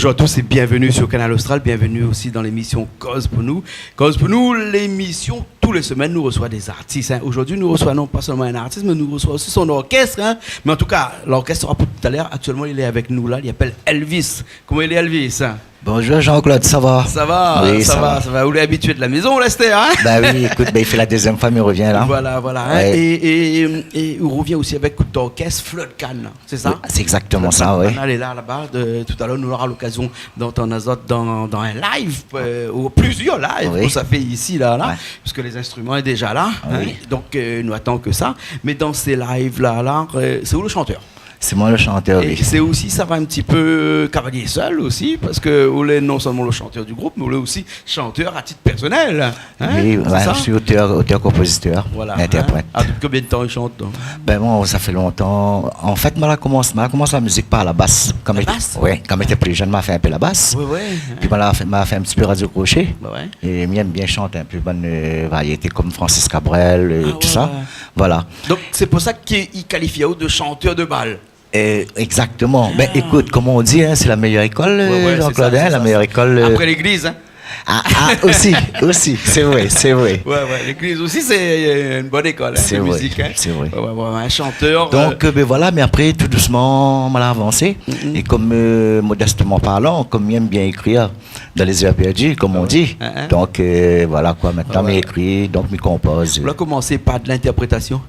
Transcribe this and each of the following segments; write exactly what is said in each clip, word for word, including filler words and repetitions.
Bonjour à tous et bienvenue sur Kanal Austral. Bienvenue aussi dans l'émission Koz pou nou. Koz pou nou, l'émission, tous les semaines, nou resoi des artistes, hein. Aujourd'hui, nou resoi non pas seulement un artiste, mais nou resoi aussi son orchestre, hein. Mais en tout cas, l'orchestre sera pour tout à l'heure. Actuellement, il est avec nous là, il s'appelle Elvis. Koman i lé, Elvis ? Bonjour Jean-Claude, ça va ? Ça va, Oui, ça ça va, va. ça va. Ou lé abitié de la maison, là, c'était, hein ? Bah oui, écoute, bah, il fait la deuxième fois, mais il revient là. Voilà, voilà, hein. Ouais. Et, et, et, et ou revien aussi avec out orchestre Flot Canne, c'est ça ? Oui, c'est exactement ça, oui. Flot Canne, elle est là, là-bas. De, tout à l'heure, nou nora l'occasion d'antann azot dans, dans un live, euh, ou plusieurs lives, Oui. pou sa fé isi, là, là, Ouais. parce que les instruments est déjà là, Ah hein. oui. Donc, euh, nou atann ke sa. Mais dans ces lives-là, là, euh, c'est ou le chanteur ? C'est moi le chanteur, Et oui. c'est aussi, ça va un petit peu cavalier seul aussi, parce que ou lé non seulement le chanteur du groupe, mais ou lé aussi chanteur à titre personnel, hein, Oui, c'est ouais, ça ? je suis auteur, auteur-compositeur, Voilà, hein. interprète. Ah, depuis combien de temps ou shant, donc ? Ben, moi, ça fait longtemps. En fait, moi, la commence, moi, la commence la musique par la basse. Quand La mi, basse ? ouais, quand mi Ouais. étais plus jeune, m'a fait un peu la basse. Ouais, ouais, Puis, hein. moi, la fait, m'a fait un petit peu radio crochet. Bah ouais. Et mi èm bien chanté un peu, bonne, euh, variété comme Francis Cabrel, euh, Ah, tout ouais, ça. ouais. Voilà. Donc, c'est pour ça qu'il qualifie de chanteur de bal. Euh, exactement. Ben, Ah. écoute, comme on dit, hein, c'est la meilleure école, Ouais, ouais, euh, c'est Jean-Claude, ça, hein, c'est la ça, meilleure c'est école, euh. Après l'église, hein. Ah, ah, aussi, aussi, c'est vrai, c'est vrai. Ouais, ouais, l'église aussi, c'est, euh, une bonne école, hein, C'est de vrai, musique, hein. c'est vrai. Ouais, ouais, ouais, ouais, un chanteur, euh. Donc, euh, ben voilà, mais après, tout doucement, on a avancé. Mhm. Et comme, euh, modestement parlant, comme mi èm bien écrire dans les heures perdues, comme on dit. Ah ouais. Hein, hein. Donc, euh, voilà quoi, maintenant, Ouais, ouais. mi écris, donc mi compose. Ou la komansé par de l'interprétation.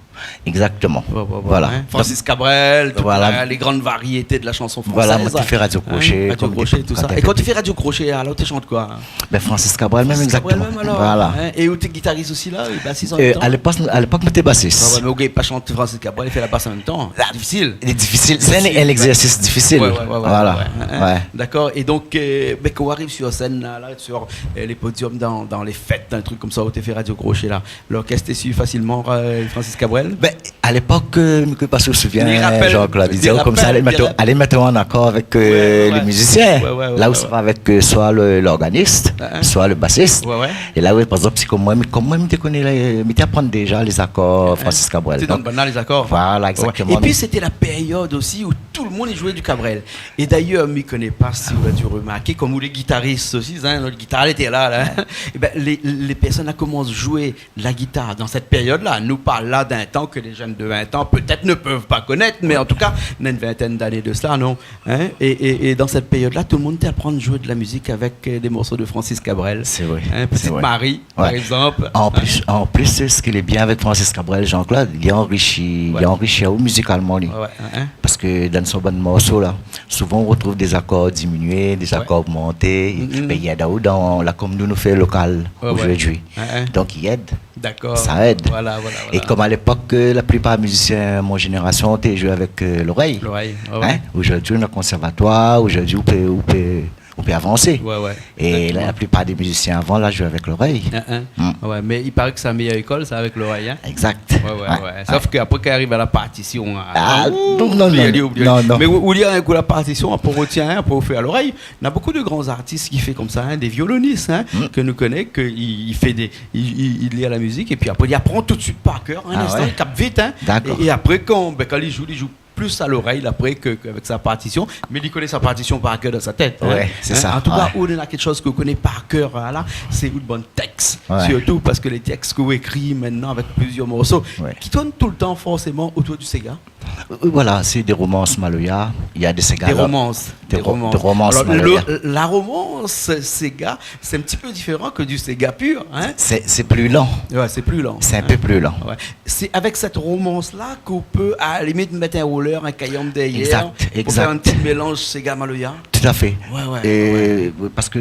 Exactement. Ouais, ouais, ouais, Voilà. ouais. Francis Cabrel, tout Voilà. la, les grandes variétés de la chanson Voilà, française. moi, tu fais Radio Hein, Crochet, Radio comme Crochet, des tout ça. Et quand tu fais Radio Crochet, alors, tu chantes quoi, hein ? Ben, Francis Cabrel même, Francis Cabrel exactement. même, alors, Voilà. hein. Et ou té guitariste aussi, là, et bassiste en Euh, même temps ? à l'époque, à l'époque, moi, j'étais bassiste. Ouais, ouais, mais ok, pas chanter Francis Cabrel, il fait la basse en même temps. Ah, Difficile. il est difficile. C'est un, Difficile. un exercice difficile. Ouais, ouais, ouais, ouais, Voilà. ouais, ouais, hein. Ouais. D'accord. Et donc, euh, ben, quand on arrive sur scène, là, là, sur, euh, les podiums, dans, dans les fêtes, un truc comme ça, ou té fé Radio Crochet, là, L'orchestre té suiv fasilman, euh, Francis Cabrel ? Ben, à l'époque, euh, mi koné pa si ou souvien, Jean-Claude, i di konmsa, alé mèt aou an akor avèk, euh, lé mizisien. Ouais, ouais, ouais, ouais. La ou sava avèk, euh, soi le, l'organist, Hein, hein. soi le basist. Ouais, ouais. É la, oui, par égzanp, sé konm moin, mi, konm moin, mi té koné, mi té aprann déza lé zakor Francis Cabrel. Donk, té donn bann lé zakor. Voilà, Ouais. exactement. Et puis, c'était la période aussi où tout le monde y jouait du Cabrel. Et d'ailleurs, mi koné pa si ou la di romarké, konm ou lé gitaris osi, hein, nout gitar lété la, la. Ouais. Eh ben, les, les personnes la komans zoué la guitare dans cette période-là. Nou parl la d'un temps que les jeunes de vingt ans peut-être ne peuvent pas connaître, mais en tout cas, on a une vingtaine d'années de cela, non ? Hein ? Et, et, et dans cette période-là, tout le monde té aprann zoué de la musique avec, euh, des morceaux de Francis Cabrel. C'est vrai, Hein, c'est Petite vrai. Marie, par Ouais. exemple. En Hein ? plus, en plus, ce qui est bien avec Francis Cabrel, Jean-Claude, il enrichit, il Ouais. enrichit aou musicalement, lui. Ouais, ouais, hein, hein. Parce que dans son bann morso la, souvent on retrouve des accords diminués, des Ouais. accords augmentés, Mhm. mais il y a dans, dans la, comme nous, nous fait local Ouais, ouais. aujourd'hui. Hein, hein. Donc, il aide. D'accord. Ça aide. Voilà, voilà, Et voilà. comme à l'époque, euh, la plupart des musiciens de mon génération, té zoué avec, euh, l'oreille. L'oreille, ouais, Hein ? ouais. Aujourd'hui, on a conservatoire, aujourd'hui, on peut, on peut, on peut avancer. Ouais, ouais. Et Exactement. la, la plupart des musiciens avant, la zoué avec l'oreille. Hein, hein. Hmm. Ouais, mais il paraît que c'est la meilleure école, c'est avec l'oreille, hein. Exact. Ouais, ouais, Ouais, ouais. ouais. Sauf qu'après, quand il arrive à la partition, ah, Ah, ouh, non, non, oubli, non, oubli, oubli. non, non. Mais ou, ou lir in kou la partition, apré ou rotien, apré ou fé a l'orèy. Na bonpé de gran zartis ki fé konmsa, hein, dé violonis, hein, Mm. ke nou koné, ke i, i fé dé, i, i, i lir la mizik, épi apré, i aprann tout suit par kèr, hein, Ah linstan, ouais. i kap vit, hein. D'accord. É, é apré, kan, bin, kan li zoué, li zoué plis a l'orèy, apré, ke, ke avèk sa partision, mé li koné sa partision par kèr dan sa tèt, hein. Ouais, sé sa, An tou ka, ouais. ou néna kékshoz ke ou koné par kèr, la, sé out bann tèks, Ouais. sirtou parske lé tèks ke ou ékri mintnan avèk plizièr morso, Ouais. ki tourn toultan forséman otour du séga. Euh, voilà, c'est des romances maloya. Il y a des ségas. Des là. romances, Des des ro-, romances. des romances Alors, maloya. le, la romance séga, c'est un petit peu différent que du séga pur, hein ? C'est, c'est plus lent. Ouais, c'est plus lent, C'est un hein. peu plus lent. Ouais. C'est avec cette romance-là qu'on peut, à la limite, mettre un roller, un kayanm derrière Exact, pour faire un exact. petit mélange séga maloya. Tout à fait. Ouais, ouais, Et ouais. parce que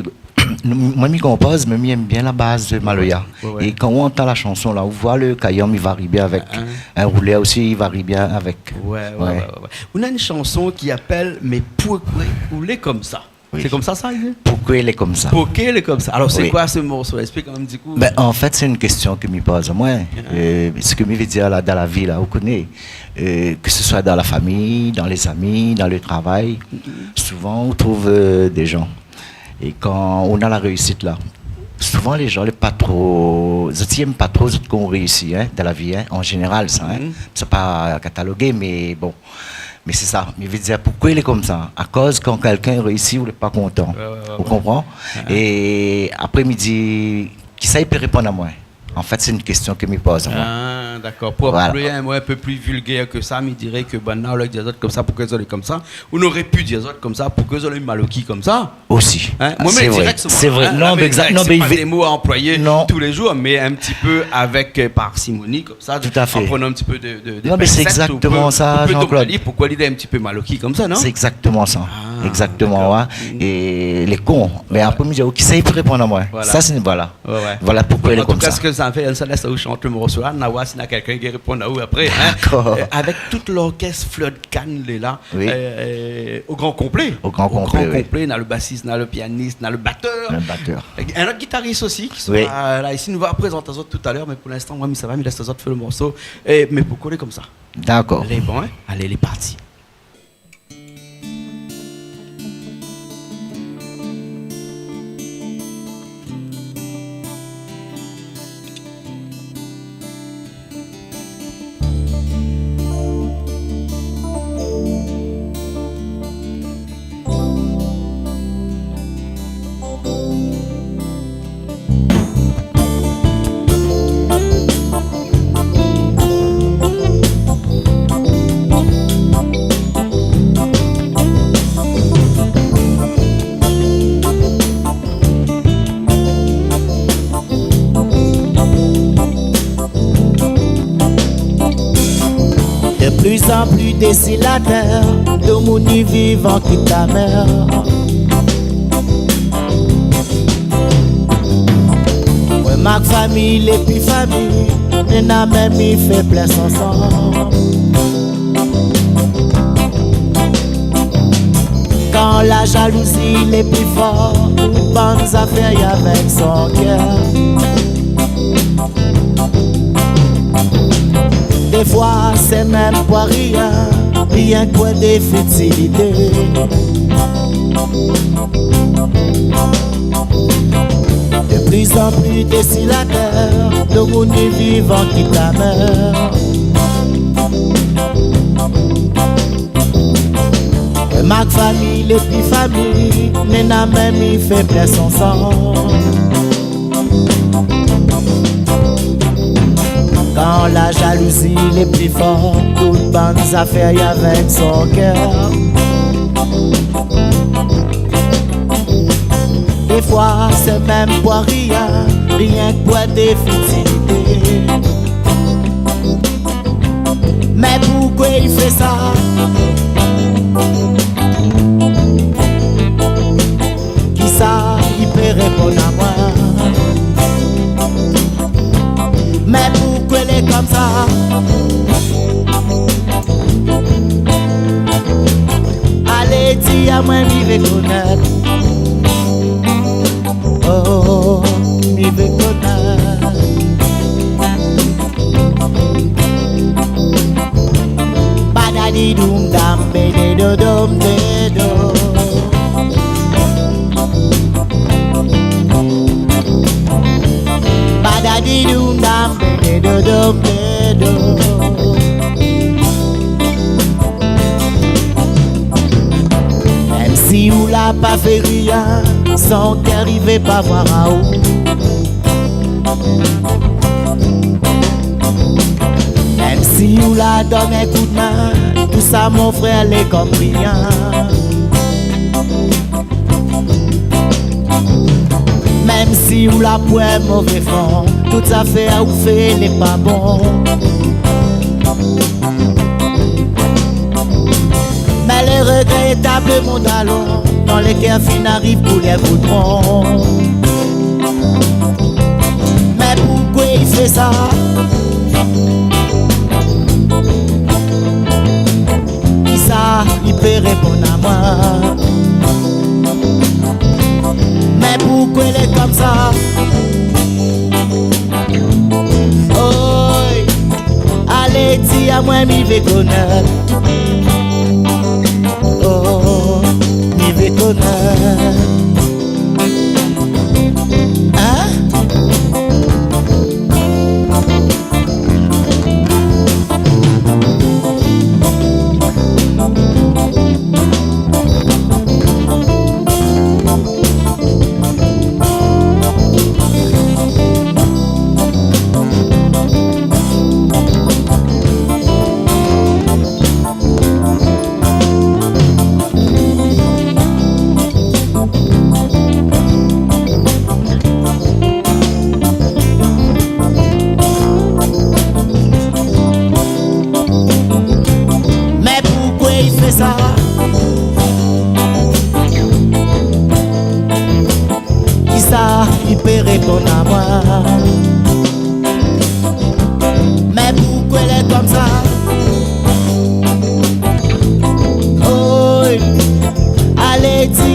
nou, moin, mi konpoz, mé mi èm bien la baz maloya. Ouais, ouais. É kan ou antann la shanson la, ou voi le kayanm, i vari bien avèk. Ah, hein. In roulèr osi, i vari bien avèk. Ouais, ouais, Ouais. ouais, ouais, ouais. Ou néna in shanson ki apèl Mé poukoé ou lé konmsa ? Oui. Sé konmsa, sa, i di ? Poukoé lé konmsa ? Poukoé lé konmsa ? Alor, sé Oui. koi se morso ? Esplik amoin in ti kou. Ben, an fèt, sé in késtion ke mi poz amoin. Ah. Euh, sak mi vé dir la, dan la vi la, ou koné, euh, ke se soi dan la fami, dan lé zami, dan le travay, Mm-mm. souvan ou trouv, euh, dé jan É kan ou néna la réisit la, souvan lé jan lé pa tro, zot i èm pa tro zot kan ou réisi, hein, dan la vi, hein, an zénéral sa, hein. Mhm. Sa pa katalogé, mé bon. Mé sé sa, mi vé dir, poukosa lé konmsa ? Akoz kan kèlkin i réisi, ou lé pa kontan. Ouais, ouais, ouais, ouais. Ou konpran ? Hein, hein. É apré, mi di, kisa i pé réponn amoin ? An fèt, sé in késtion ke mi poz amoin. Ah, dakor. Voilà. Pou in mo in pé pli vilgèr ke sa, mi diré ke banna, olé dir azot konmsa, poukosa zot lé konmsa ? Ou noré pu dir azot konmsa, poukosa zot lé mal o ki konmsa ? Osi. Hein ? Moin, mé dirèkteman, hein. Sé vré, sé vré. Non, mé égzak-, non, mé sé pa dé mo a anployé tou lé zour, mé in ti pé avèk, euh, parsimoni, konmsa, an prann in ti pé de, de, de pinsèt, ou pé, ou pé donn ali poukosa li lé in ti pé mal o ki konmsa, non ? Sé égzakteman sa. Ah, dakor. Égzakteman, ouais. Mm. É lé kon. Mé apré, mi di, OK, sa, i pé réponn amoin. Voilà. Sa, sé, voilà. Ouais, ouais. Voilà poukosa lé konmsa. An tou ka, sak sa fé, sa lès aou shant lo morso la, nou va oir si na kèlkin ki réponn aou apré, hein. Dakor. Euh, avèk tout lorkès Fleur de Cannes lé la, oui, euh, euh, o gran konplé. O gran konplé, oui. O gran konplé, na lo basis, na lo pianis, na lo batèr. Lo batèr. É in lot gitaris osi, ki sra, oui, la isi, nou va prézant azot talèr, mé pou linstan, moin, mi sava, mi lès azot fé lo morso. É, mé poukosa lé konmsa ? Dakor. Lé bon, hein ? Alé, lé parti. De pli an pli dési la tèr, domoun i viv an kit la mèr. Remark famiy lé pi famiy, néna mèm i fé plin sansan. Kan la jalouzi lé pi for, tout bann zafèr i avèk son kèr. Défoi, sé mèm pa rien, rienk pou dé fitilité. De pli an pli dési la tèr, domoun i viv an kit la mèr. Remark famiy lé pi famiy, néna mèm i fé plin sansan. Kan la jalouzi lé pi for, tout bann zafèr i avèk son kèr. Défoi, sé mèm pa rien, rienk pou dé fitilité. Mé poukosa i fé sa ? Kisa i pé réponn amoin ? Mé poukosa lé konmsa ? Alé, di amoin, mi vé konèt. Oh, mi vé konèt. Badadi doum dam, bédé dodoum dédo. Badadi doum dam, bédé dodoum dédo. Mèm si ou la pa fé rien, son kèr i vé pa voir aou. Mèm si ou la donn in koudmin, tousa, mon frèr, lé konm rien. Mèm si ou la pwin mové fon, tout zafèr ou fé lé pa bon. Mé lé rogrètab, mon dalon, kan lé kèr fine ariv koulèr goudron. Mé poukosa i fé sa ? Kisa i pé réponn amoin ? Mé poukosa lé konmsa ? Oy, alé, di amoin, mi vé konèt. Oh, mi vé konèt. Hein ?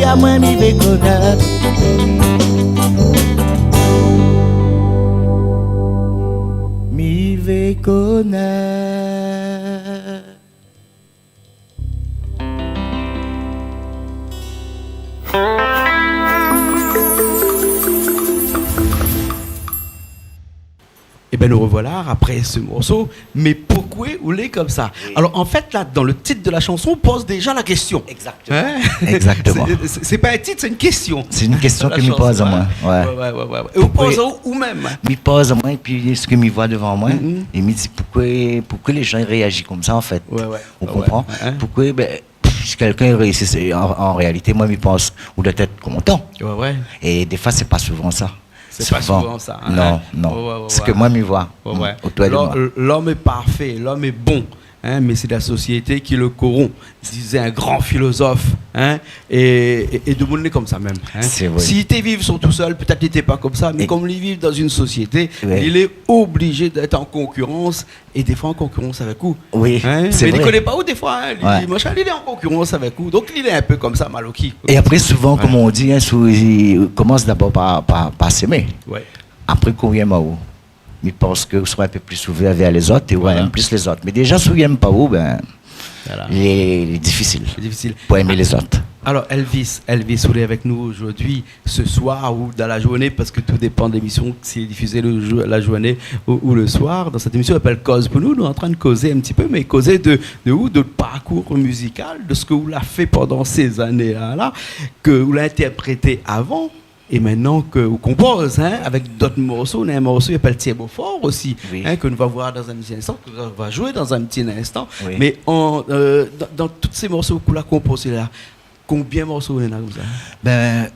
Amoin mi vé koné. Mi vé koné. Ében, nous revoilà après ce morceau. Mé poukoué ou lé konmsa ? Oui. Alors, en fait, là, dans le titre de la chanson, on pose déjà la question. Exactement. Hein ? Exactement. C'est, c'est, c'est pas un titre, c'est une question. C'est une question que mi poz amoin, ouais. Ouais, ouais, ouais, ouais. É ou poz aou, ou mèm. Mi poz amoin, épi sak mi voi dovan moin, é mi di, poukoué, poukoué lé jan i réazi konmsa, an fèt ? Ouais, ouais. Ou konpran ? Hein ? Poukoué, ben, si kèlkin i réisi, sé, an, an réalité, moin, mi pans, ou doi èt kontan. Ouais, ouais. É défoi, sé pa souvan sa. C'est pas souvent ça, hein ? Non, non. Ouais, ouais, ouais. Sé sak moin mi voi. Ouais, ouais. Otour de moin. L'homme, l'homme est parfait, l'homme est bon, hein, mais c'est la société qui le corrompt, disait un grand philosophe, hein, et, et, et demoun lé konmsa mèm, hein. C'est vrai. Si té viv son tousèl, pétèt li té pa konmsa, mé kom li viv dan in sosiété, ouais, li lé oblizé d'èt an konkirans é défoi an konkirans avèk ou. Oui, sé vré. Hein ? Mé li koné pa ou défoi, hein, li, machin, li lé an konkirans avèk ou. Donk li lé in pé konmsa, maloki. É apré, souvan, kom on di, hein, sou, i komans dabor par, par, par sémé. Ouais. Apré, kan ou yèm aou, mi pans ke ou sra in pé pli ouvèr vèr lézot é ou yèm plis lézot. Voilà. Mé déza, si ou yèm pa ou, ben, lé, lé difisil pou èm lézot. Lé difisil. Alors, Elvis, Elvis, ou lé avèk nou zordi, ce soir ou dans la journée, parce que tout dépend de l'émission, si elle est diffusée le jour, la journée ou, ou le soir. Dans cette émission, i apèl Koz pou nou. Nou lé antrin kozé in ti pé, mé kozé de, de ou, de parkour mizikal, de sak ou la fé pandan sé zané-la, la, ke ou la intèrprété avan, é mintnan ke ou konpoz, hein, avèk dot morso. Néna in morso i apèl Tienbo for osi, hein, ke nou va voir dan in ti instan, ke nou va zoué dan in ti instan. Oui. Mé an, euh, dan, dan tout sé morso ke ou la konpozé la, konbien morso ou néna konmsa ? Ben,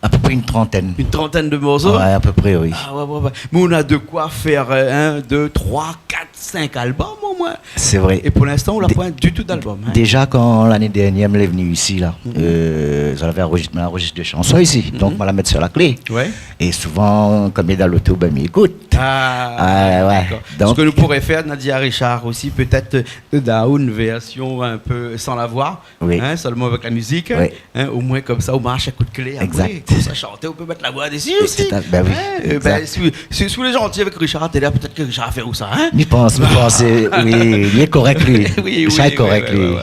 a pé pré in trantèn. Une trentaine de morceaux ? Ouais, a pé pré, oui. Ah ouais, ouais, ouais. Mé ou néna de koi fèr, euh, in, dé, troi, kat, sink album omoin. Sé vré. É pou linstan, ou la poin ditou d'album, hein ? Déza, kan lané dèrnièr, mi lé vni isi, la, euh, zot lavé anrozis-, anrozis dé shanson isi. Donk, moin la mèt su la klé. Ouais. É souvan, kan mi lé dan loto, ben, mi ékout. Ah, ouais, d'accord. Donk, sak nou pouré fèr, Nadia Richard osi, pétèt, euh, dan in vèrsion in pé san la voi. Oui. Hein, sèlman avèk la mizik, hein, omoin konmsa, ou marsh a kou d'klé, apré, kan ou sa shanté, ou pé mèt la voi dési osi. Exact. Exact, ben oui. Hein, euh, ben, si, si, si ou lé zanti avèk Richard, té la, pétèt ke Richard va fé ou sa, hein. Mi pans, mi pans, euh, oui, li lé korèk, li. Oui, oui, oui, ouais, ouais, ouais. Richard lé korèk, li.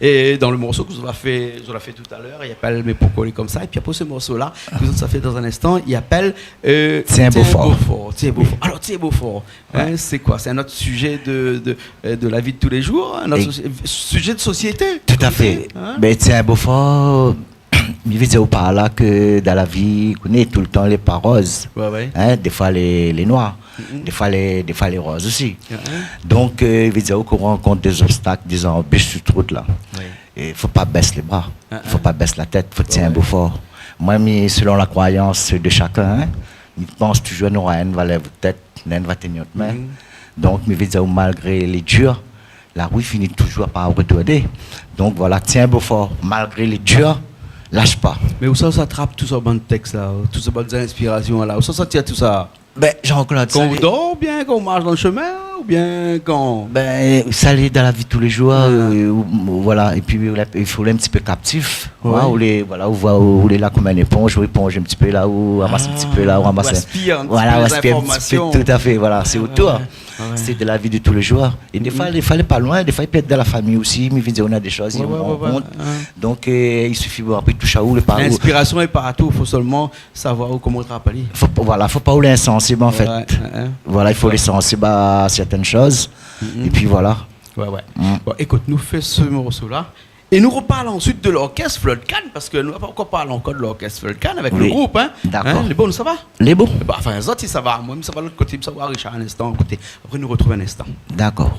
É dan le morso ke zot la fé, zot la fé talèr, i apèl Mé poukoué lé konmsa. Épi apré, se morso-la, ke zot sa fé dan in instan, i apèl, euh, Tienbo for. Tienbo for. Oui. Alors, Tienbo for, hein, sé koi ? Sé in ot sizé de, de, euh, de la vi de tou lé zour, in ot sizé de sosiété, konm di, hein ? Tout à fait. Ben, Tienbo for, mi vé dir ou par la ke dan la vi, ou koné, toultan lé pa roz. Ouais, ouais. Hein, défoi lé, lé noir. Défoi lé, défoi lé roz osi. Donk, euh, i vé dir ou ke ou rankont dé zobstak, dé zanbish su rout la. Oui. É fo pa bès lé bra, fo pa bès la tèt, fo tienbo for. Moin, mi, selon la kroiyans de shakinn, hein, mi pans touzour nora inn va lèv tèt, inn va tien out min. Donk, mi vé dir, malgré lé dir, la rou i fini touzour par retourné. Donk, voilà, tienbo for, malgré lé dir, lash pa. Mé ousa sa trap tout sa bann tèks la, tout sa bann inspirasion la ? Ousa sa tir tout sa ? Ben, Jean-Claude, kan ou dor, oubien kan ou marsh dan le shemin, oubien kan... Ben, sa lé dan la vi tou lé zour, euh, ou, ou, voilà. Épi, ou la, i fo lé in ti pé kaptif. Ou lé, voilà, ou voi, ou lé la konm in éponz, ou éponz in ti pé la, ou ramas in ti pé la, ou ramas... Ou aspir in ti pé lé zinformasion. Voilà, ou aspir in ti pé, tout à fait, voilà, sé otour. Sé de la vi de tou lé zour. É défoi, défoi lé pa loin, défoi i pé èt dan la fami osi, mi vé dir, ou na dé shoz i rankont. Donk, euh, i sifi, bon, apré, toush aou, lé pa... Linspirasion lé partou, fo sèlman savoir ou koman ou trap ali. Fo, voilà, fo pa ou lé insansib, an fèt. Ouais, ouais. Voilà, i fo lé sansib a sèrtin shoz. Épi voilà. Ouais, ouais. Bon, ékout, nou fé se morso-la. É nou reparl ansuit de l'orchestre Flot Cannes, parske nou la pa ankor parl ankor de l'orchestre Flot Cannes avèk le group, hein. D'accord. Hein, lé bon, sa va ? Lé bon. Bah, anfin, sa va. Moin, sa va lot koté, sa va Richard in instan, koté. Apré, nou retrouv in instan. D'accord.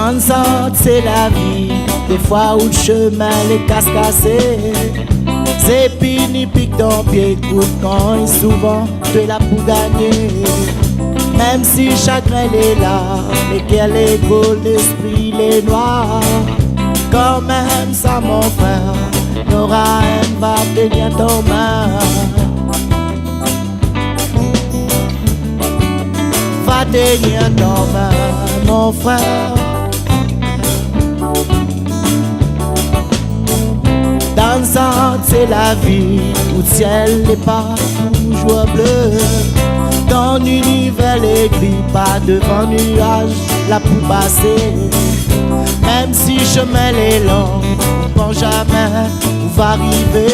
Bann sant sé la vi, défoi out shemin lé kas-kasé. Zépin i pik dan pié, kout kan i souvan, té la pou gagné. Mèm si shagrin lé la, lé kèr lé gro, lèspri lé noir, kanmèm sa, mon frèr, nora inn va ténir ton min. Va ténir ton min, mon frèr. Dan sant sé la vi, out sièl lé pa toujour blé. Ton inivèr lé gri, pa devan nuaz la pou pasé. Mèm si shemin lé long, ou pans jamé ou va rivé.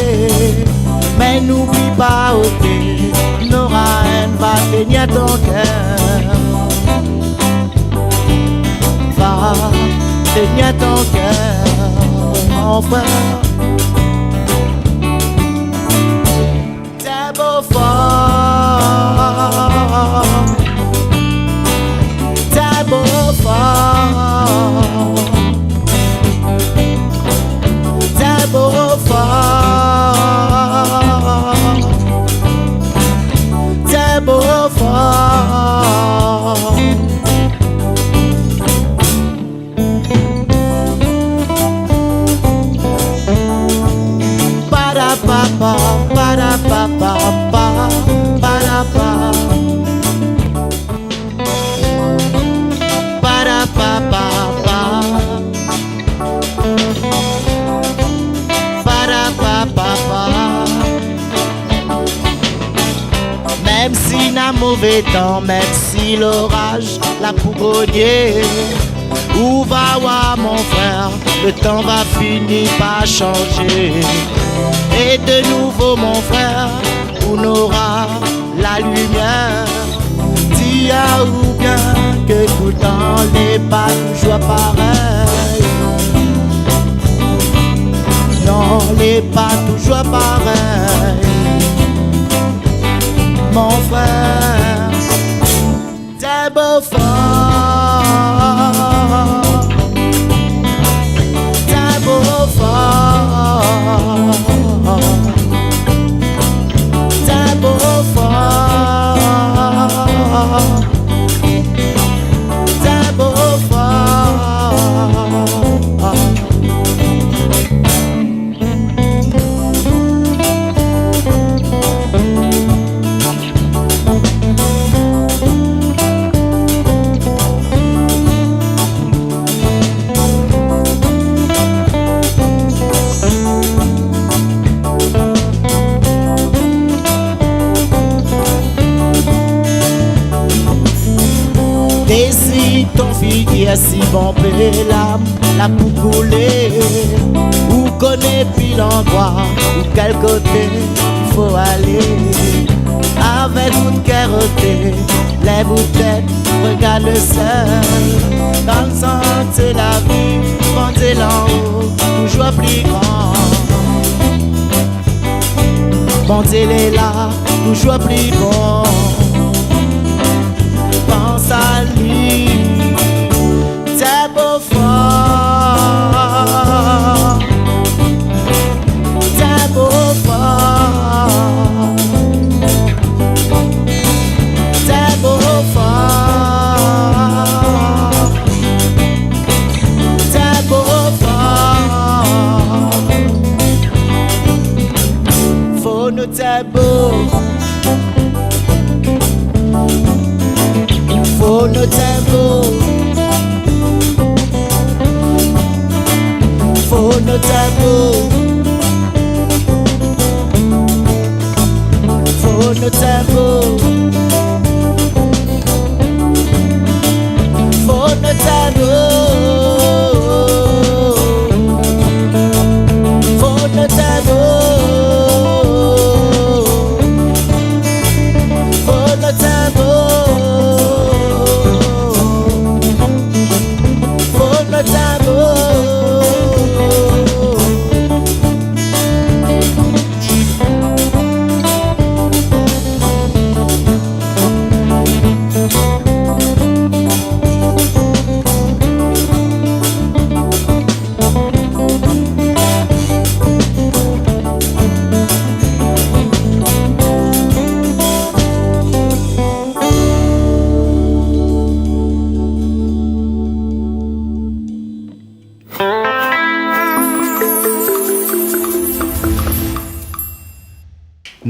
Mé noubli pa, oté, nora inn va ténir ton kèr. Va ténir ton kèr, mon frèr. Té bo for, té bo for, té bo for, té bo for. Para pa pa, para pa pa pa, para pa. Para pa pa pa. Para pa pa pa. Mèm si na mové tan, mèm si loraz la pou grogné, ou va oir, mon frèr, le tan va fini par shanzé. É de nouvo, mon frèr, ou nora la limièr. Di aou bien ke tout tan lé pa toujour parèy. Non, lé pa toujour parèy, mon frèr. Té bo for, té bo for, té bo for, té bo for. Désid ton figir, si bonpé lam la pou koulé. Ou koné pi landroi ou kèl koté i fo alé. Avèk out kèr oté, lèv out tèt, regard le sièl. Dan sant sé la vi, Bondié lanro, toujour pli gran. Bondié lé la, toujour pli bon. Pans ali. Té bo for, té bo for, té bo for, té bo for. Fo nou té bo.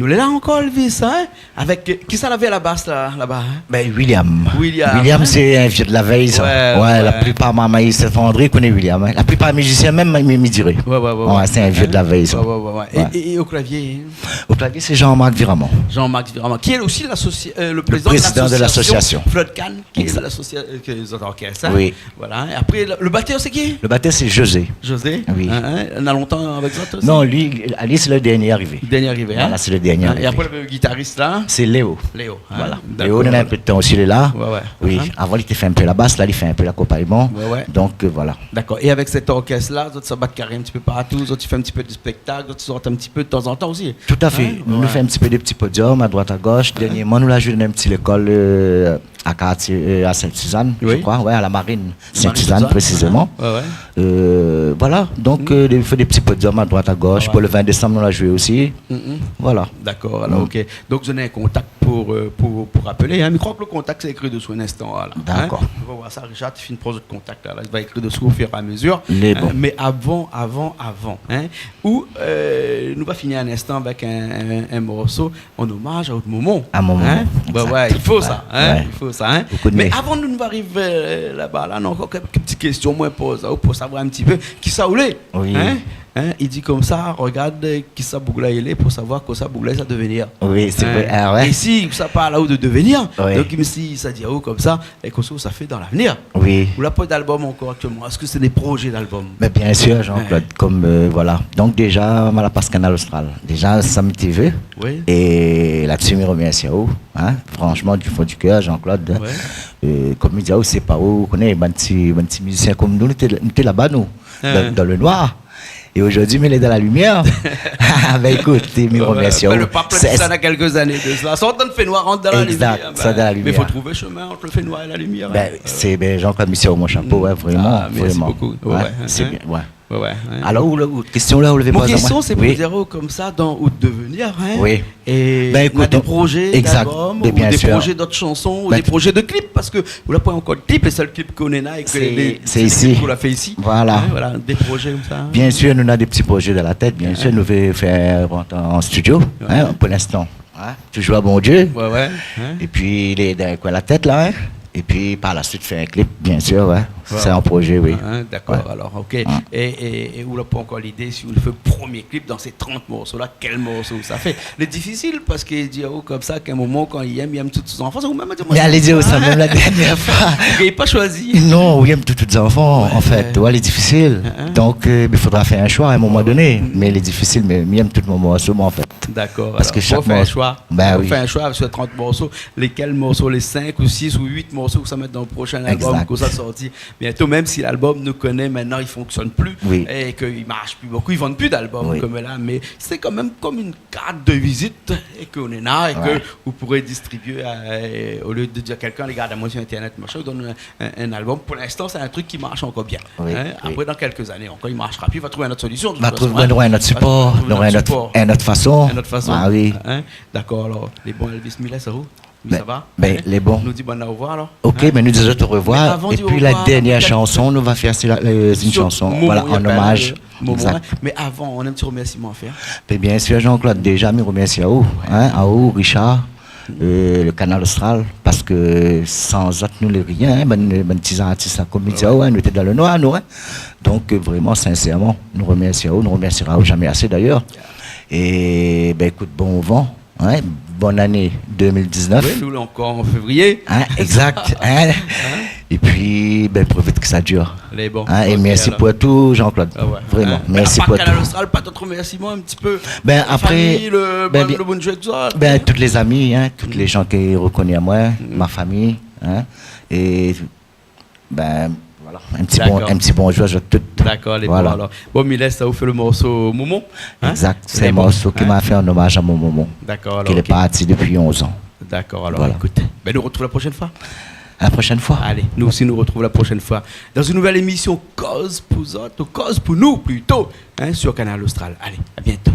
Ou lé la ankor, Elvis, hein ? Avèk, euh, kisa lavé a la bas la, laba, hein ? Ben, William. William, hein ? William, sé in vié de la vèy, sa. Ouais, ouais, la plipar marmay Saint-André i koné William, hein. La plipar mizisien mèm, mi, mi diré. Ouais, ouais, ouais. Ouais, sé in vié de la vèy, sa. Ouais, ouais, ouais, ouais. É, é, é o klavié, hein ? O klavié, sé Jean-Marc Viraman. Jean-Marc Viraman, ki lé osi l'asosi-, euh, le prézidan de l'asosyasyon Flot Cannes, ki lé l'asosyasyon, euh, ke zot i orkès, hein ? Oui. Voilà. É apré, le, le batèr, sé ki ? Le batèr, sé José. José ? Oui. Hein, hein ? Ou na lontan avèk zot osi ? Non, li, ali, sé le dernié arivé. Dernié arivé, hein ? Voilà, sé le dernié arivé. Hein, é apré, le gitaris la ? Sé Léo. Léo, hein ? Voilà. Dakor. Léo, nou na in pé de tan osi, li lé la. Ouais, ouais. Oui. Hein ? Avan, li té fé in pé la bas, la, li fé in pé la konpayman. Ouais, ouais. Donk, euh, voilà. Dakor. É avèk sèt orkès la, zot i sa bat karé in ti pé partou, zot i fé in ti pé de spèktak, zot i sort in ti pé de tanzantan osi. Tout à fait. Hein ? Nou, nou fé in ti pé de ti podium a droit, a gosh. Hein ? Dernièrman, nou la zoué dan in ti lékol, euh, a kartié, euh, a Sainte-Suzanne, je crois. Oui. Ouais, a la Marine Sainte-Suzanne, présizeman. Ouais, ouais. Euh, voilà. Donk, euh, nou fé dé ti podium a droit, a gosh. Ah ouais. Pou le vin désanm, nou la zoué osi. Mm, mm. Voilà. Dakor, alor, OK. Donk, zot néna in kontak pou, euh, pou, pou apélé, hein. Mi kroi ke le kontak, sé ékri desou in instan, voilà. Hein. Dakor. Nou va voir sa, Richard, ti fine pran le kontak la, la, li va ékri desou o fur é a mezir. Lé bon. Hein, mé avan, avan, avan, hein, ou, euh, nou va fini in instan avèk in, in, in morso an omaz a out momon. A mon momon, hein ? Exact. Ouais, ouais, i fo sa, hein ? Ouais. I fo sa, hein ? Mé avan nou, nou va arivé, euh, laba la, non, ankor kèk, kèk ti késtion, moin, poz aou, pou savoir in ti pé kisa ou lé. Oui. Hein ? Hein ? I di konmsa, regard, euh, kisa boug-la i lé, pou savoir kosa boug-la sa devenir. Oui, sé vré. Hein ? Ah ouais. É si sa parl aou de devenir, oui, donk, mèm si sa di aou konmsa, é kosa ou sa fé dan lavenir. Oui. Ou la poin d'album ankor aktièlman. Èske sé dé projé d'album ? Mé bien sir, Jean-Claude, ouais, konm, euh, voilà. Donk déza, ma la pas Kanal Austral. Déza, sa mi té vé. Oui. É la-dsi, mi romèrsi aou, hein, franshman, du fon du kèr, Jean-Claude. Ouais. Euh, konm mi di aou, sé pa ou, ou koné, bann ti, bann ti mizisien konm nou, nou té, nou té laba, nou, dan, dan le noir. É zordi, mi lé dan la limièr. Ah, ben, ékout, mi romèrsi aou. Ouais, ben, le pap la di sa na kèlk zané de sa. Sort dan le fénoir, rant dan la limièr. Exact, sort dan la limièr. Mé fo trouv shomin ant le fénoir é la limièr, hein. Ben, sé, ben, Jean-Claude, mi romèrsi aou, hein, vréman. Ah, mèrsi bokou. Ouais, ouais, hein, sé bien, ouais. Ouais, ouais, ouais. Alor, ou, ou, késtion la, ou la poz amoin. Mon késtion, sé pou dir, oh, konmsa, dan out devenir, hein. Oui. É ben, ékout, na dé projé d'album, ou dé projé d'ot shanson, ou dé projé de clip, parske ou la poin ankor de clip, le sèl clip ke nou néna, é ke sé, sé isi. Sé le clip ke ou la fé isi. Voilà. Hein, voilà, dé projé konmsa. Bien sir, nou na dé ti projé dan la tèt, bien sir, nou vé fé rant an studio, hein, pou linstan. Hein, toujour a Bondié. Ouais, ouais, hein. Épi, lé dan in koin la tèt, la, hein. Épi, par la suit, fé in clip, bien sir, ouais. Sé an projé, oui. Ah, hein, dakor, alor, OK. Ouais. É, é, é ou la poin ankor lidé si ou fé promié clip dan sé trant morso la, kèl morso ou sa fé ? Lé difisil parske dir, oh, konmsa, k'in momon, kan i èm, i èm tout son zanfan, sé ou mèm la di amoin sa. Mé alé dir sa mèm la dernièr foi. Ou gingn pa shoizi. Non, ou èm tout, tout zanfan, an fèt. Ouais, ouais. Ouais, lé difisil. Hein, hein. Donk, euh, i fodra fé in shoi a in moman doné. Mé lé difisil, mé mi èm tout mon morso, moin, an fèt. Dakor, alor. Parske shak morso, ben oui. Fo fé in shoi. Fo fé in shoi sur trant morso. Lékèl morso, lé sink ou sis ou uit morso ou sa mèt dan le proshin album ke sa sorti biento, mèm si l'album, nou koné, mintnan, i fonksionn pli, oui, é ke i marsh pli bokou, i vann pli d'album, oui, konm la, mé sé kan mèm konm in kart de vizit é ke ou néna é ke ou pouré distribié, euh, o lié de dir kèlkin, regard amoin sur internet, machin, ou donn in, in, in album. Pou linstan, sé in trik ki marsh ankor bien. Oui, oui. Hein ? Apré, dan kèlk zané ankor, i marshra pi, va trouv in not solision, de tout fason, hein. Va trouv in not sipor, va trouv in not sipor, in not fason. In not fason. Ah oui. Hein ? Dakor, alor, lé bon, Elvis, mi lès aou. Oui, ben, sa va ? Ben, hein ? Lé bon. Nou di bann orevoir, alor. OK, hein ? Mé nou di zot orevoir. Mé avan di orevoir, épi la dernièr shanson nou va fé, sé la, euh, in shanson, voilà, an omaz. Exact. Mé avan, nou na in ti romèrsiman a fèr. Ben, bien sir, Jean-Claude, déza, mi romèrsi aou, hein, aou, Richard, euh, le Kanal Austral, parske san zot, nou lé rien, hein, bann, bann ti zartis la, konm mi di aou, hein, nou té dan le noir, nou, hein. Donk, euh, vréman, sinsèrman, nou romèrsi aou, nou romèrsira aou zamé asé, dayèr. É, ben, ékout, bon van. Ouais, bone ané deux mille dix-neuf. Oui, nou lé ankor an févrié. Hein, exact, hein. Hein ? Épi, ben, profit ke sa dir. Lé bon. Hein, é mèrsi pou tout, Jean-Claude. Ah ouais. Vréman, mèrsi pou tout. Hein ? Mé apar Kanal Austral, pa d'ot romèrsiman, in ti pé ? Ben, apré, la fami, le, ben, le bon Dieu, tout sa, ben, tout lé zami, hein, tout lé jan ki rokoné amoin, ma fami, hein, é Ben, voilà. In ti bon, in ti bonjour a zot tout. Dakor, lé bon, alor. Bon, mi lès aou fé le morso Momon, hein ? Exact. Sé in morso ki ma fé an omaz a mon momon, ki lé parti dopi onz an. Dakor, alor, ékout. Ben, nou artrouv la proshèn foi. A la proshèn foi. Alé, nou osi, nou artrouv la proshèn foi dan in nouvèl émision Koz pou zot, ou Koz pou nou, plito, hein, sur Kanal Austral. Alé, a biento.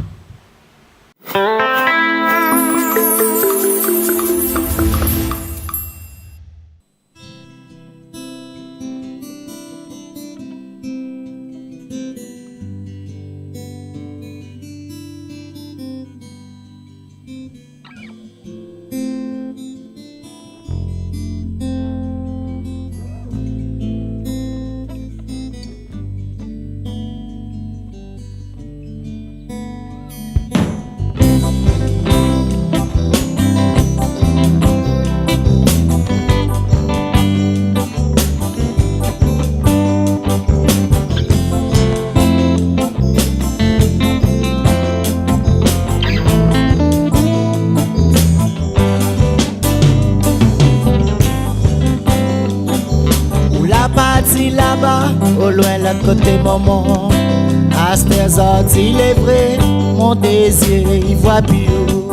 Parti laba, o loin, lot koté momon. Astèr zordi lé vré, mon dézir i voi pi ou.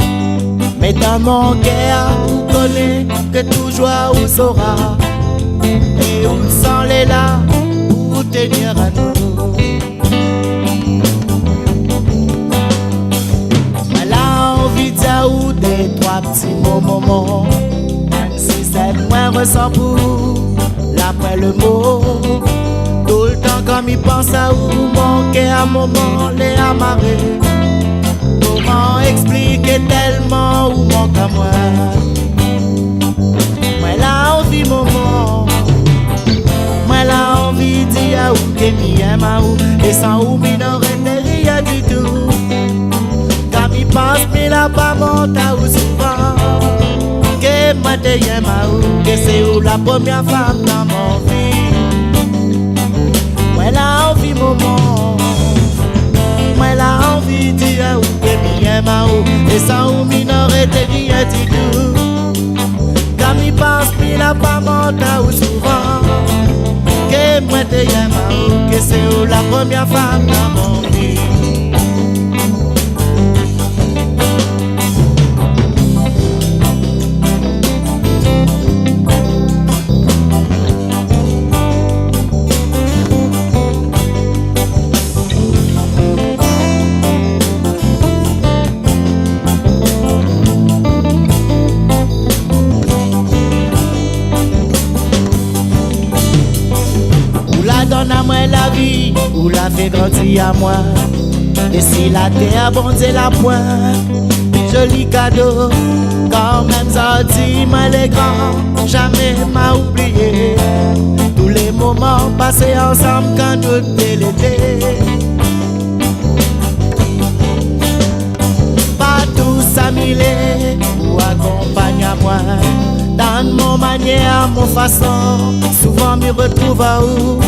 Mé dan mon kèr, ou koné ke toujour ou sora. É out san lé la pou tenir anou. Moin la anvi dir aou dé troi ti mo, momon. Mèm si sèt moin resan pou ou, la poin le mo. Toultan kan mi pans aou, mon kèr, momon, lé amaré. Koman éksplik tèlman ou mank amoin? Moin la anvi, momon. Moin la anvi dir aou ke mi èm aou, é san ou mi noré rien ditou. Kan mi pans, mi la pa mont aou souvan, ke moin té èm aou, ke sé ou la promièr fanm dan mon vi. Moin la anvi, momon. Moin la anvi dir aou ke mi èm aou, é san ou mi noré rien ditou. Kan mi pans, mi la pa mont aou souvan, ke moin té èm aou, ke sé ou la promièr fanm dan mon vi. Ou la donn amoin la vi, ou la fé grandi amoin. É si la tèr Bondié la poin pi zoli kado, kanmèm zordi moin lé gran, zamé ma oublié. Tout lé moman pasé ansanm kan nou té lété. Partou sa mi lé, ou akonpagn amoin. Dan mon manièr, mon fason, souvan mi retrouv aou.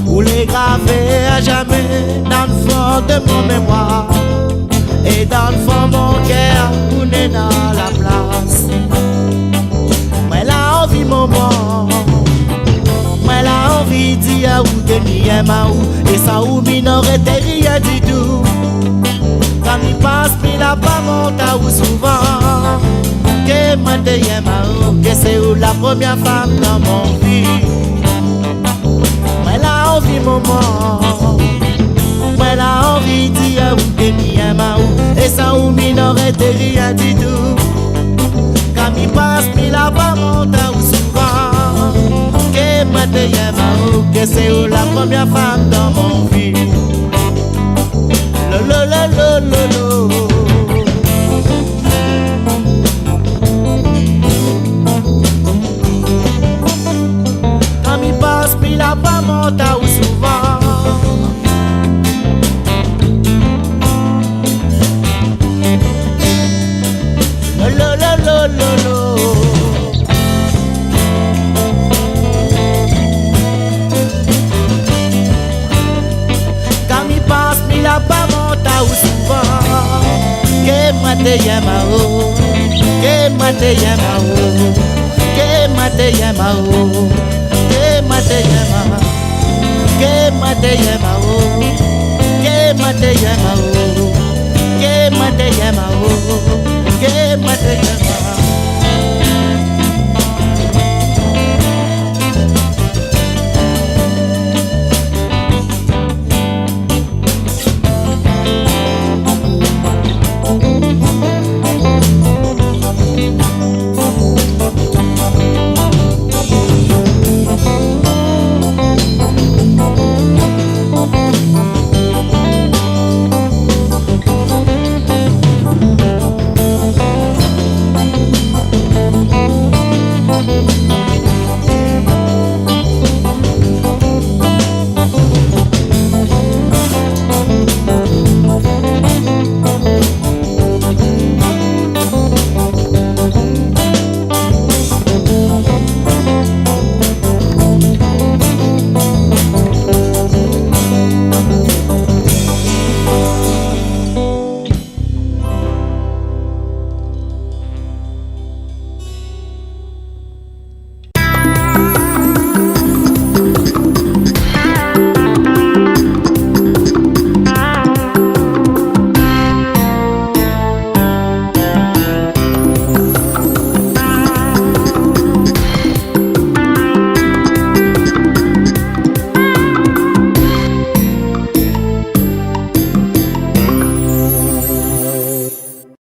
Ou lé gravé a zamé dan fon de mon mémoir. É dan fon mon kèr, ou néna la plas. Moin la anvi, momon. Moin la anvi dir aou ke mi èm aou, é san ou mi noré rien ditou. Kan mi pans, mi la pa mont aou souvan, ke moin té èm aou, ke sé ou la promièr fanm dan mon vi. Moin la anvi, momon. Moin la anvi dir aou ke mi èm aou, é san ou mi noré rien ditou. Kan mi pans, mi la pa mont aou souvan, ke moin té èm aou, ke sé ou la promièr fanm dan mon vi. Lo, lo, lo. Kan mi pans, mi la pa mont aou souvan. Lo, lo, lo. Kan mi pans, mi la pa mont aou souvan. Ke moin té èm aou, ke moin té èm aou, ke moin té èm aou, ke moin té èm aou, ke moin té èm aou, ke moin té èm aou, ke moin té èm aou.